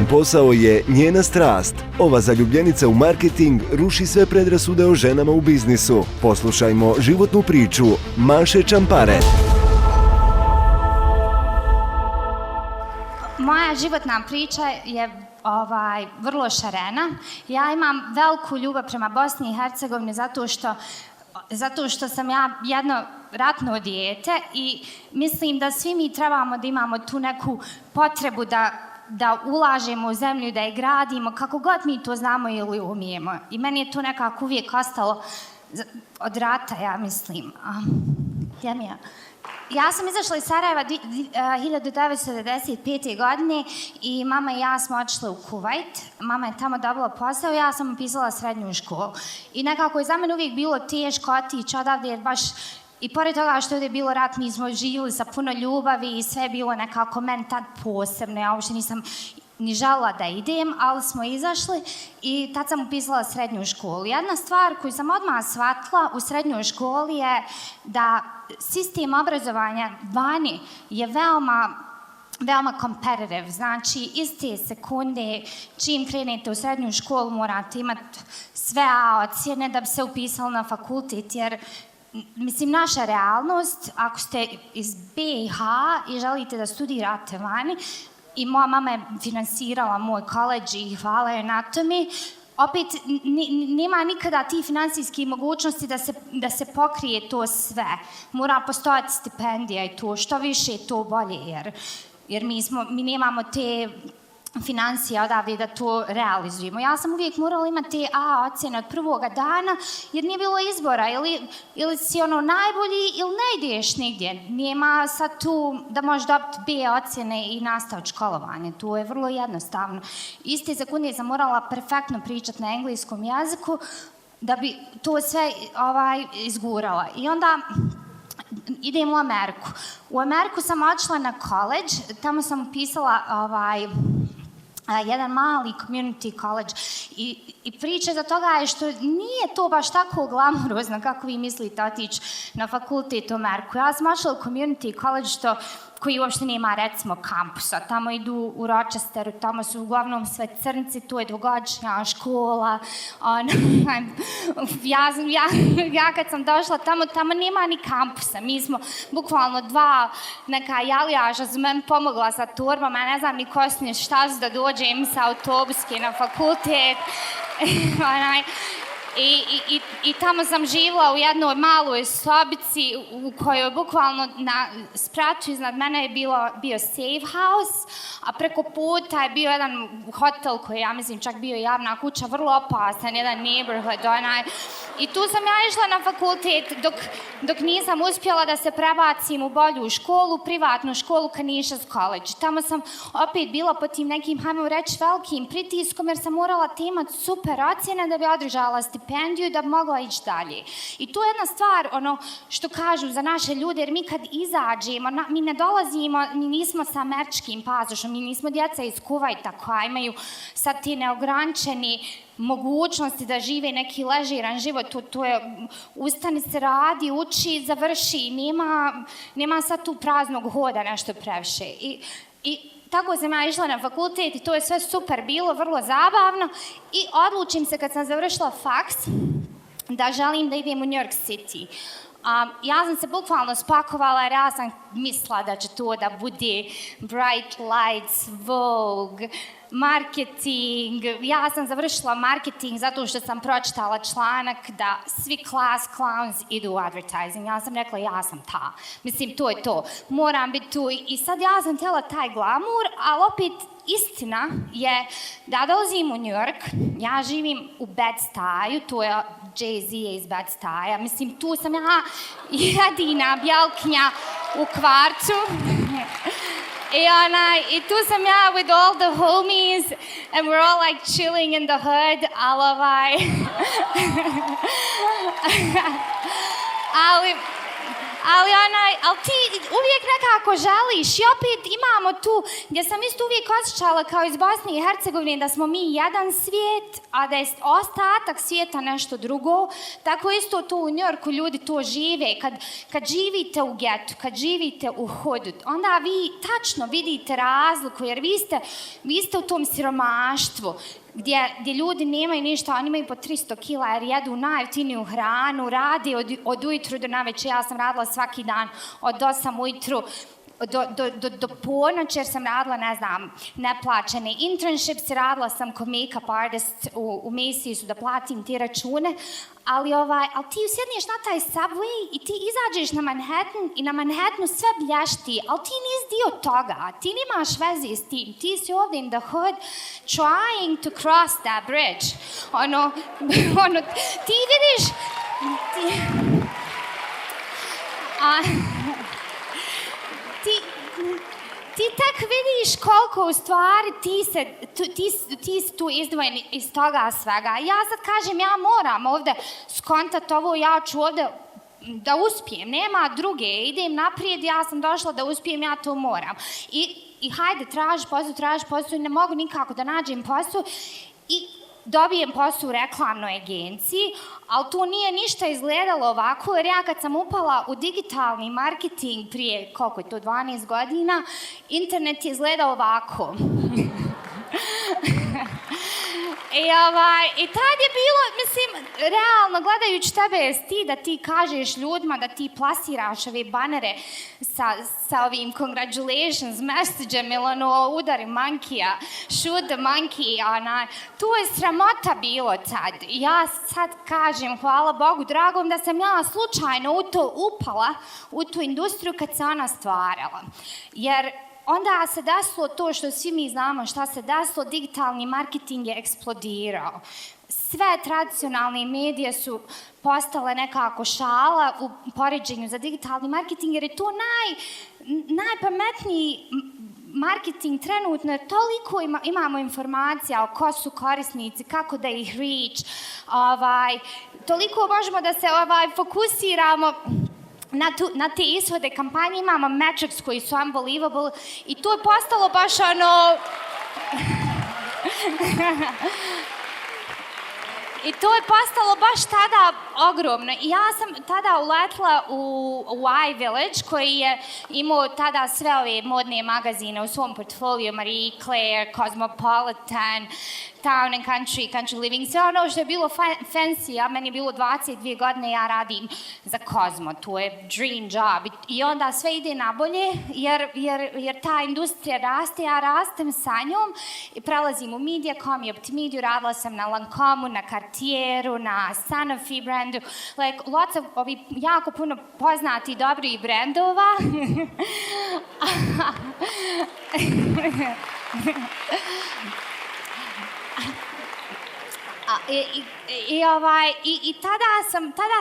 Njen posao je njena strast. Ova zaljubljenica u marketing ruši sve predrasude o ženama u biznisu. Poslušajmo životnu priču Maše Čampare. Moja životna priča je vrlo šarena. Ja imam veliku ljubav prema Bosni i Hercegovini zato što sam ja jedno ratno dijete i mislim da svi mi trebamo da imamo tu neku potrebu da ulažemo u zemlju, da je gradimo, kako god mi to znamo ili umijemo. I meni je to nekako uvijek ostalo od rata, ja mislim. Ja sam izašla iz Sarajeva 1995. godine i mama i ja smo otišli u Kuvajt. Mama je tamo dobila posao, ja sam upisala srednju školu. I nekako je za mene uvijek bilo teško otići odavde jer baš i pored toga što je bilo rat, mi smo živjeli sa puno ljubavi i sve je bilo nekako meni tad posebno. Ja uopšte nisam ni željela da idem, ali smo izašli i tad sam upisala srednju školu. Jedna stvar koju sam odmah shvatila u srednjoj školi je da sistem obrazovanja vani je veoma competitive. Znači, iste sekunde čim krenete u srednju školu morate imati sve A ocjene da bi se upisali na fakultet, jer mislim, naša realnost, ako ste iz BiH i želite da studirate vani, i moja mama je finansirala moj koledž i hvala joj na tome, opet nema nikada ti finansijskih mogućnosti da se pokrije to sve. Mora postojati stipendija i to, što više to bolje, jer mi nemamo te financije odavde da to realizujemo. Ja sam uvijek morala imati te A ocjene od prvoga dana, jer nije bilo izbora, ili si najbolji ili ne ideš nigdje. Nema sad tu da možeš dobiti B ocjene i nastaviti školovanje. To je vrlo jednostavno. Iste sekunde sam morala perfektno pričati na engleskom jeziku da bi to sve izgurala. I onda idem u Ameriku. U Ameriku sam odšla na koledž, tamo sam upisala jedan mali community college i priča za toga je što nije to baš tako glamurozno kako vi mislite otići na fakultet u Ameriku. Ja sam ošla u community college koji uopšte nema, recimo, kampusa. Tamo idu u Rochesteru, tamo su uglavnom sve crnci, to je dvogodišnja škola. Ja kad sam došla tamo nema ni kampusa. Mi smo bukvalno dva neka jalijaža su meni pomogla sa torbama, ja ne znam ni kosnije šta su da dođem sa autobuske na fakultet. I tamo sam živjela u jednoj maloj sobici u kojoj bukvalno na spratu iznad mene je bio safe house, a preko puta je bio jedan hotel koji ja mislim čak bio javna kuća, vrlo opasan, jedan neighborhood. I tu sam ja išla na fakultet dok nisam uspjela da se prebacim u bolju školu, privatnu školu Canisius College. Tamo sam opet bila pod tim nekim, hajmo reći, velikim pritiskom jer sam morala imati super ocjene da bi održala stipendiju da bi mogla ići dalje. I tu je jedna stvar, što kažu za naše ljude, jer mi kad izađemo, mi ne dolazimo, mi nismo sa američkim pasošom, mi nismo djeca iz Kuvajta koja imaju sad ti neograničeni mogućnosti da žive neki ležiran život, to je ustani se, radi, uči, završi, nema sad tu praznog hoda nešto previše. I tako sam ja išla na fakultet i to je sve super bilo, vrlo zabavno i odlučim se kad sam završila faks da želim da idem u New York City. Ja sam se bukvalno spakovala jer ja sam mislila da će to da bude Bright Lights, Vogue, marketing. Ja sam završila marketing zato što sam pročitala članak da svi class clowns idu u advertising. Ja sam rekla, ja sam ta. Mislim, to je to. Moram biti tu. I sad ja sam htjela taj glamur, ali opet istina je da dolazim u New York, ja živim u Bed-Stuyu, to je Jay-Z iz Bed-Stuya. Mislim, tu sam ja jedina bjelkinja u kvartu. I tu sam ja with all the homies and we're all like chilling in the hood, ali ali ti uvijek nekako želiš i opet imamo tu, gdje sam isto uvijek osjećala kao iz Bosne i Hercegovine da smo mi jedan svijet, a da je ostatak svijeta nešto drugo. Tako isto tu u Njorku ljudi to žive. Kad živite u getu, kad živite u hudu, onda vi tačno vidite razliku, jer vi ste u tom siromaštvu. Gdje ljudi nemaju ništa, oni imaju po 300 kila jer jedu najjeftiniju hranu, radi od ujutru do navečer. Ja sam radila svaki dan od 8 ujutru do ponoći jer sam radila, ne znam, neplaćene internships, radila sam kao make-up artist u Macy'su da platim ti račune, ali ti usjedneš na taj subway i ti izađeš na Manhattan i na Manhattanu sve blješti, ali ti nisi dio toga, ti nemaš veze s tim, ti si ovdje in the hood trying to cross that bridge. Ti vidiš... Ti tek vidiš koliko u stvari ti si tu izdvojen iz toga svega. Ja sad kažem, ja moram ovdje skontati ovo, ja ću ovdje da uspijem, nema druge, idem naprijed, ja sam došla da uspijem, ja to moram. I hajde, traži posao, ne mogu nikako da nađem posao i dobijem posao u reklamnoj agenciji, ali to nije ništa izgledalo ovako, jer ja kad sam upala u digitalni marketing prije, koliko je to, 12 godina, internet je izgledao ovako. I tad je bilo, mislim, realno gledajući tebe je stid da ti kažeš ljudima da ti plasiraš ove banere sa ovim congratulations message-em ili udari monkey-a, shoot the monkey, tu je sramota bilo tad. Ja sad kažem, hvala Bogu dragom, da sam ja slučajno u to upala, u tu industriju kad se ona stvarala. Jer onda se desilo to što svi mi znamo šta se desilo, digitalni marketing je eksplodirao. Sve tradicionalne medije su postale nekako šala u poređenju za digitalni marketing, jer je to najpametniji marketing trenutno, jer toliko imamo informacija o ko su korisnici, kako da ih reach, toliko možemo da se fokusiramo na te ishode kampanje, imamo metrics koji su unbelievable i to je postalo baš I to je postalo baš tada ogromno. I ja sam tada uletla u iVillage koji je imao tada sve ove modne magazine u svom portfoliju, Marie Claire, Cosmopolitan, Town and Country, Country Living, sve ono što je bilo fancy, a meni je bilo 22 godine, ja radim za Cosmo, to je dream job. I onda sve ide nabolje, jer ta industrija raste, ja rastem sa njom i prelazim u Mediacom i Optimediju, radila sam na Lancomu, na Cartieru, na Sanofi brandu, lots of jako puno poznati dobrih brendova. I tada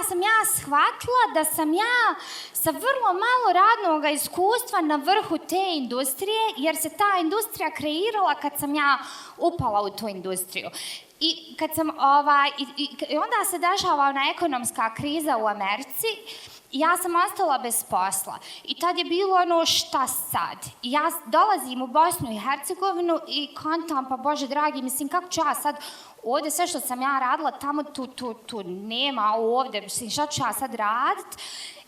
sam ja shvatila da sam ja sa vrlo malo radnog iskustva na vrhu te industrije, jer se ta industrija kreirala kad sam ja upala u tu industriju. I onda se dešava ona ekonomska kriza u Americi, ja sam ostala bez posla. I tad je bilo ono, šta sad? I ja dolazim u Bosnu i Hercegovinu i kontam, pa Bože dragi, mislim, kako ću ja sad ovdje sve što sam ja radila, tamo tu nema ovdje, mislim, šta ću ja sad radit?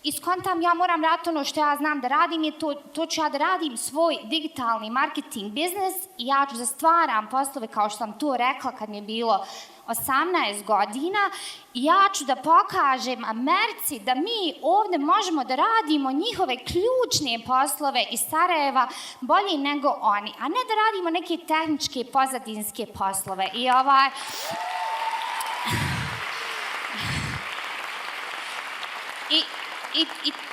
I skontam, ja moram raditi ono što ja znam da radim, je to ću ja da radim svoj digitalni marketing biznis i ja ću da stvaram poslove kao što sam to rekla kad mi je bilo 18 godina i ja ću da pokažem Americi da mi ovdje možemo da radimo njihove ključne poslove iz Sarajeva bolje nego oni, a ne da radimo neke tehničke pozadinske poslove. I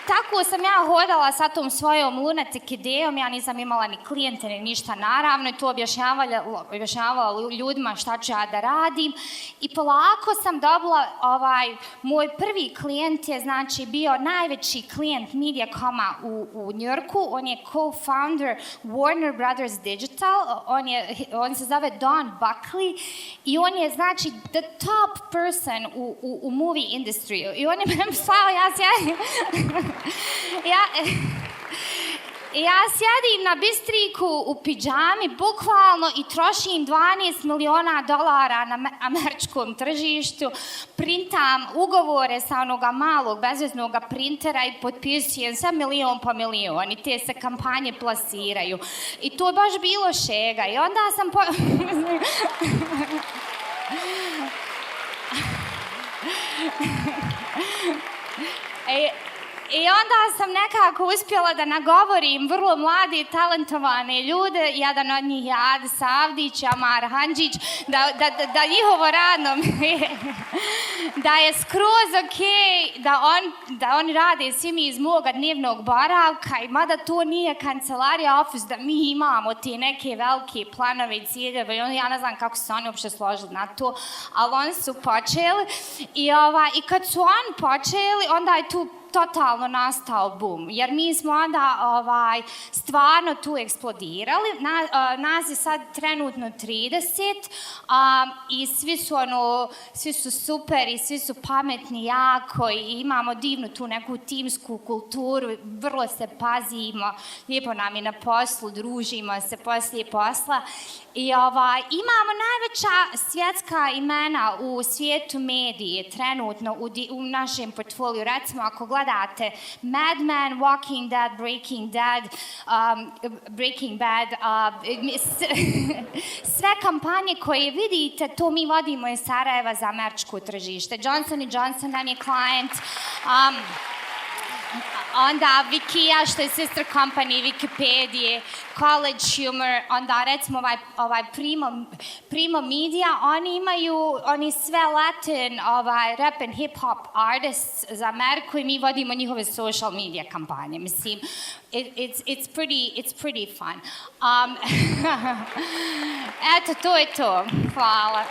tako sam ja hodala sa tom svojom lunatic idejom, ja nisam imala ni klijente ni ništa naravno i tu objašnjavala ljudima šta ću ja da radim i polako sam dobila moj prvi klijent je znači bio najveći klijent Mediacoma u Njorku, on je co-founder Warner Brothers Digital, on se zove Don Buckley i on je znači the top person u movie industry i on je meni slao, Ja sjedim na Bistriku u pidžami, bukvalno, i trošim $12 miliona na američkom tržištu, printam ugovore sa onoga malog bezveznog printera i potpisujem sve milion po milion i te se kampanje plasiraju. I to je baš bilo šega. I onda sam I onda sam nekako uspjela da nagovorim vrlo mlade i talentovane ljude, jedan od njih je Adi Savdić, Amar Handžić, da njihovo radno da je skroz okej, da oni rade svi mi iz moga dnevnog boravka, i mada to nije kancelarija, office, da mi imamo te neke velike planove i ciljeve, ja ne znam kako su oni uopšte složili na to, ali oni su počeli i kad su oni počeli, onda je tu totalno nastao boom, jer mi smo onda stvarno tu eksplodirali. Nas je sad trenutno 30 i svi su super i svi su pametni jako i imamo divnu tu neku timsku kulturu, vrlo se pazimo, lijepo nam je na poslu, družimo se poslije posla. I imamo najveća svjetska imena u svijetu medije trenutno u našem portfoliju. Recimo, ako gledate Mad Men, Walking Dead, Breaking Bad, sve kampanje koje vidite, to mi vodimo iz Sarajeva za američko tržište. Johnson & Johnson nam je klijent. Onda Wikija, što je sister company Wikipedije, College Humor, onda recimo ovaj Primo Media, oni sve Latin, rap and hip hop artists za Ameriku i mi vodimo njihove social media kampanje. Mislim, it's pretty fun. Eto, to je to. Hvala.